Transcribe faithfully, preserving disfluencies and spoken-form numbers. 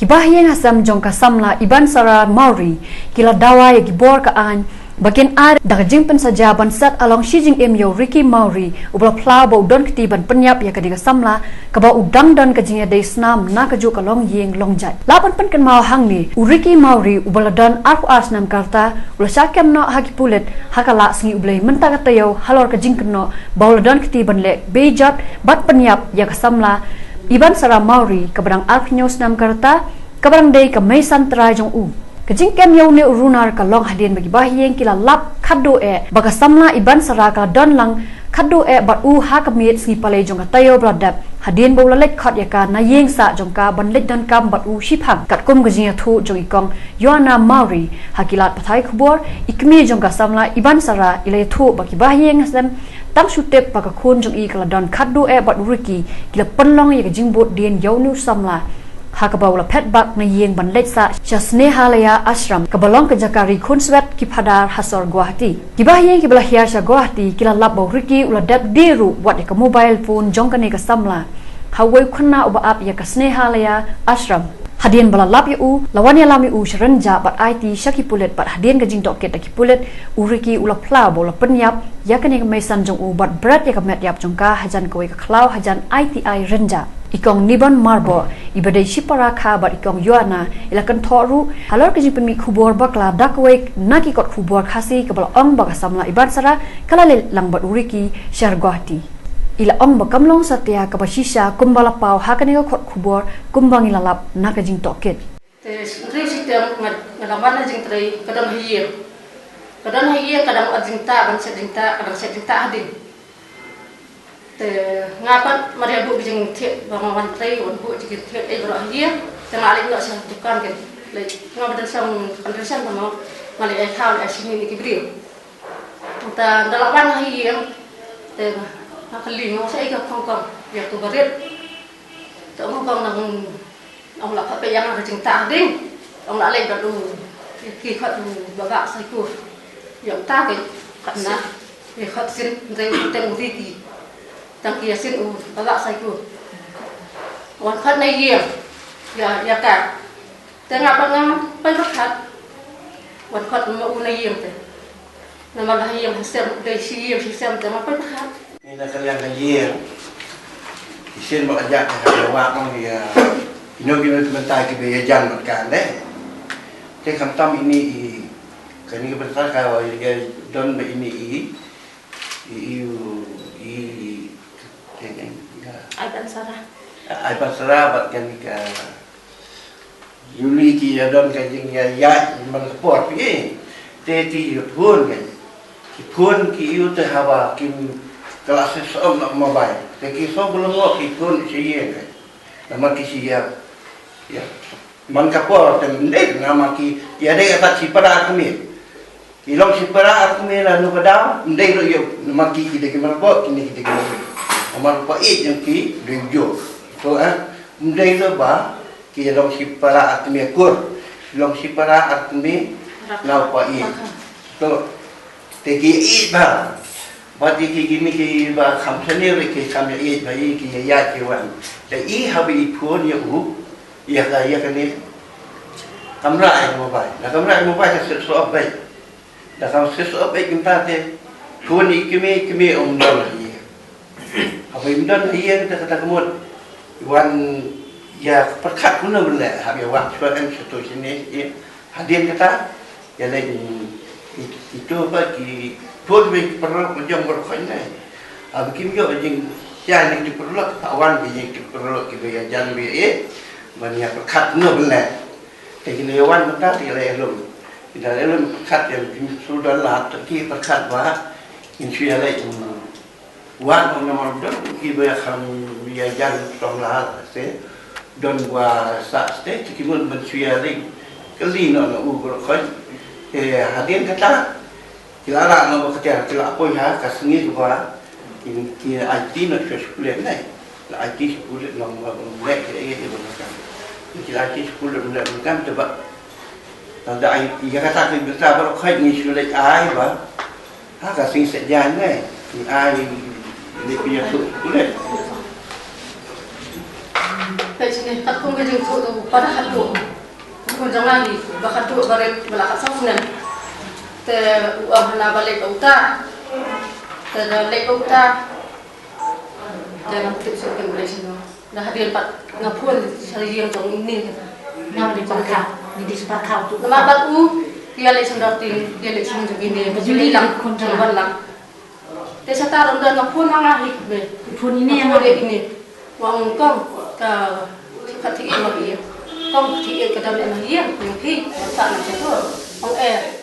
Ki bahaïing hasem jong ka samla Ibansara Mawrie ki la dawa ïa ki bor ka aiñ ba kin ai da ka jingpynsaja ban set along shi jingim ïa u Ricky Mawrie uba la phlaw ba u don kti ban pynïap ïa kane ka samla kaba u dang don ka jingïadei snam na kajuh ka longïing longjait. Lah ban pynkynmaw hangne, u Ricky Mawrie uba la don arphew ar snem ka rta u la shah kem noh ha ki pulit ha ka Lahsngi U Blei mynta ka taïew halor ka jingkynnoh ba u la don kti ban leh beijot bad pynïap ïa ka samla Ibansara Mawrie kaba dang arphew hynñiew snem ka rta, kaba dang dei ka meisan trai jong u. Ka jingkem ïa une u runar ka long hadien ba ki bahaïing ki la lap khatduh eh ba ka samla Ibansara ka la don lang khatduh eh bad u ha ka miet sngi Palei jong ka taïew ba la dep, hadien ba u la leit khot ïa ka na ïing sah jong ka ban leit donkam bad u shiphang. Katkum ka jingïathuh jong i Kong Ioana Mawrie ha ki lad pathai khubor, i kmie jong ka samla Ibansara i la ïathuh ba ki bahaïing hasem tang shu tip ba ka khun jong i ka la don khatduh eh bad u Ricky, ki la pynlong ïa ka jingbud dien ïa une u samla ha kaba u la phet bak na ïing ban leit sah sha Snehalaya Ashram kaba long ka jaka ri khunswet ki phadar ha sor Guwahati. Ki bahaïing kiba la hiar sha Guwahati ki la lap ba u Ricky u la dep die ruh wat ïa ka mobile phone jong kane ka samla ha uwei u khynnah uba ap ïa ka Snehalaya Ashram. Hadien ba la lap ïa u, la wan ïalam ïa u sha Rynjah bad aiti sha ki pulit bad hadien ka jingtohkit da ki pulit, u Ricky u la phlaw ba u la pynïap ïa kane ka meisan jong u bad bret ïa ka met ïap jong ka hajan kawei ka khlaw hajan I T I Rynjah. I Kong Nibon Marbor iba dei shipara kha bad i Kong Ioana i la kynthoh ruh halor ka jingpynmih khubor bakla da kawei na ki kot khubor Khasi kaba la ong ba ka samla Ibansara ka la leit lang bad u Ricky sha Guwahati. I la ong ba kam long satia kaba shisha kumba la paw ha kane ka kot khubor kumba ngi la lap na ka jingtohkit. Te hynriew shiteng nga, nga dang wan ha jingtrei, ka don ha ïing. Ka don ha ïing, ka dang ot jingtah, ban set jingtah, ka dang set jingtah hadien. Te nga pat mar ïa buh ka jingthied ba nga wan trei, wan buh jingthied ei baroh ha ïing. Te nga leit noh sha dukan, kan leit, nga ba don sha dukan, te nga leit ai thaw, leit ai shini ïa ki briew. Te nga la wan ha ïing, te nga kylli, nga ong shaei ka Kong, Kong, ïa tu barit. Te ong Kong nang, ong la pat peit ïa nga ka jingtah ding. Ong la leit bad u, ki khot u Baba Saikul. Ïa uta ka khot na, ki khot sien, hynrei u teng u Ricky. Tang ki ïa sien u Baba Saikul. Wan khot na ïing ïa, ïa ka. Te nga pat nga peit pyrkhat. Wan khot ma u na ïing te. Namar ba ha ïing ha sem, dei shi ïing shi sem te nga peit pyrkhat. Ngi na ka liang ka ïing. Ki sien ba ka jaid ka ha ïa wah ong ïa. Ino kino ki bynta kiba ïajan bad ka ne. Te khamtam ine i, kane ka bynta ka ïa don ba ine i, i, i, i, i, i, i, Ibansara. Ibansara bad kane ka Ïa u Ricky ki ïa don ka jingïaid man ka por phi, te ki ïa phone ka. Ki phone ki ïa u te haba kim, ka la switch off na mobile. Te ki shu ba long ki phone sha ïing ka. Namar ki shu ïa, ïa. Man ka por te ym dei, namar ki ïa dei kata shipara kmie. Ki long shipara ar kmie lano ka daw, ym dei ruh ïa u, namar ki, ki dei ki marbok, kine ki dei ki marbok. Namar u paid jong ki dei u Joe. To, eh, ym dei ruh ba ki long shipara ar kmie kur, ki long shipara ar kmie na u paid. To, te ki ïeit bha. Bad ki, ki, kine kiba kham sani ruh ki kham ïeit bha ïa ki ïa ïa ki wan. Te i haba i phone ïa u, ïa ka, ïa kane. Kam rah ïa ka mobile. Na kam rah ïa ka mobile ka switch off beit. Da ka switch off beit kumta te, phone ïa i kmie, i kmie um don ha ïing. Haba im don ha ïing te kata ka mut wan ïa pyrkhat kumno ban leh, haba ïa wad shuwa em sha to shane ïa. Hadien kata ïa leh ito ba ki phone ba ki paralok ba jong baroh khoit ne. Haba kim ïoh jingshai na ki paralok, pat wan ki jong ki paralok kiba ïajan ba ïa, ban ïa pyrkhat kumno ban leh. Te ki la ïa wan mynta te ki la ïa lum. Ki la ïa lum pyrkhat ïa ki shu don lad te ki pyrkhat ba kin shu ïa leit, hmm, wan ong namar don kiba ïa kham ïa jan samla te don ba sah te ki mut ban shu ïa leit. Kylli noh na u baroh khoit. Te hadien kata Ki la rah noh ba ka tiar, ki la poi ha ka sngi kaba ki, ki aiti noh sha sha pulit ne. La aiti sha pulit noh ba, ba leh ki, ki, ki, ba ka. Ki la aiti sha pulit ba leh ba ka te ba. Tang da ai ïa kata ka bynta baroh khoit ngi shu leit ai ba ha ka sngi Saitjaiñ ne. Ngi ai leit pynïathuh sha pulit. Te sini kat kum Jingthoh u para haduh. Khun jong nga hi ba haduh ba rit ba la ka song snem. Te u ong hana ba leit uta. Te da leit uta. Te ngam tip shuh ken ba leit shano. Da hadien pat nga phone sha ïing jong ine. Nga dei para khaw, nga dei para khaw tu. Namar ba u ïa leit shano, dei ïa leit shano jong ine. Ba ju leit lang khun jong nga. Te shata ruh nga phone ma nga hi me. Phone ine nga phone ine. Nga ong kong ka ka thied ma ïa. Kong ka thied ka dang ma ïa. Ong phi, sa na shato. Ong eh.